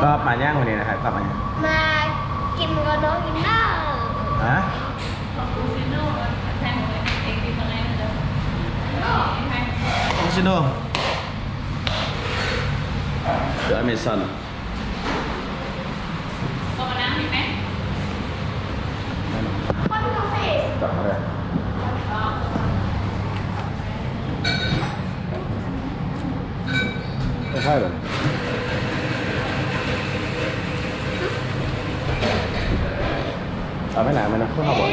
ຕອບມາຫຍັງມື້ນີ້ນະ? ຕອບມາຫຍັງ? ມາກິນກັບນ້ອງວິນເນີ. ຮະ? ຄາປູຊິໂນ ຫຼື ອາເມຊອນ. ຄົນກາເຟ. ຈັບມາເລີຍ. ຄ້າຍໆ ແບບ ເອົາໄປນະ ໄປນະ ຄືເຮົາບໍ່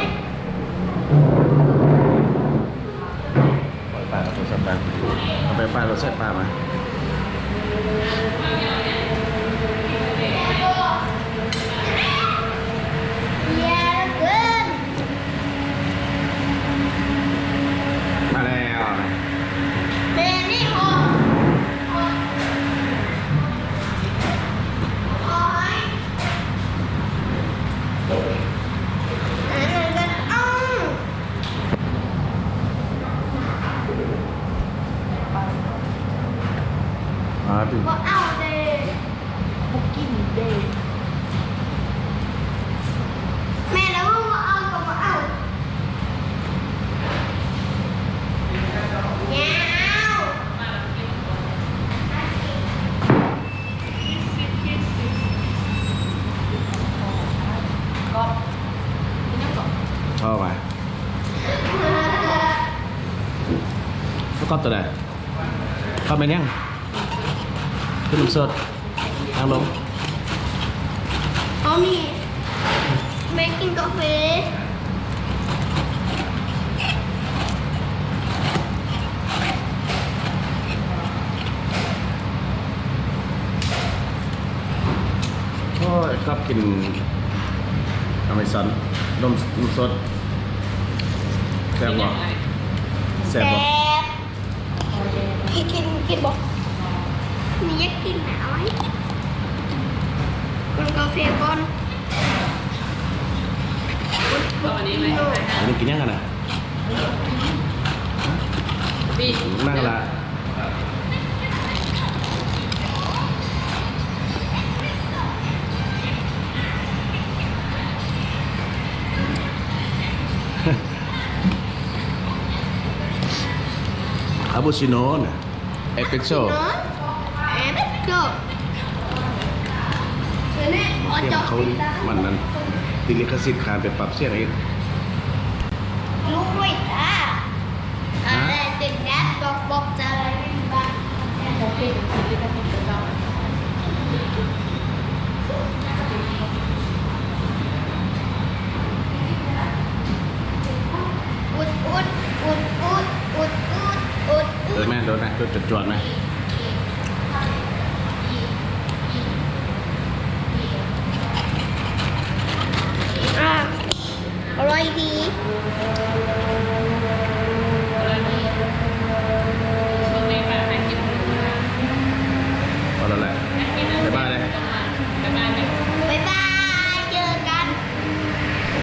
ປ່ອຍປາ ເອົາໂທລະສັບໄປ ເອົາໄປປາ ໂທລະສັບປາມາ. ມາແລ້ວ ແມ່ນີ້ ອັນນັ້ນກໍເອົາ ອາ ບໍ່ເອົາເດ້. ບໍ່ກິນເດ້. ແມ່ນແລ້ວ ບໍ່ເອົາກໍບໍ່ເອົາ. ຍາວ. ເອົາໄປ. ປະກອບໂຕໃດ? ເຂົ້າແມ່ນຫຍັງ? ຄືນ້ຳສົດ. ນັ່ງລົງ. ເອົານີ້ ແມ່ກິນກາເຟ. ໂອ້ຍ ກັບກິນອາເມຊອນ ນົມ ນົມສົດ. ແຊບບໍ່? ແຊບບໍ່? ແຊບ. ໃຫ້ກິນ ກິນບໍ່? ມີຢາກກິນນະ ເອົາໃຫ້ກິນ ກິນກາເຟກ່ອນ. ອັນນີ້ກິນຫຍັງກັນນະ? ນັ່ງລະ. ຄາປູຊິໂນນະ ເອສເປຣສໂຊ. ເອສເປຣສໂຊ. ເຫັນເຂົາ ມັນນັ້ນ ຕິດລິຂະສິດ ຂານໄປປັບສຽງອີກ. ລຸງໄວ້ຕາ ຮະ? ອັນນັ້ນເປັນແບບບອກ ບອກຈາລະວິນບາງ. ອຸດ ອຸດ ອຸດ ເອີ ແມ່ນ ໂດນນະ ຈົດຈວດໆ ນະ.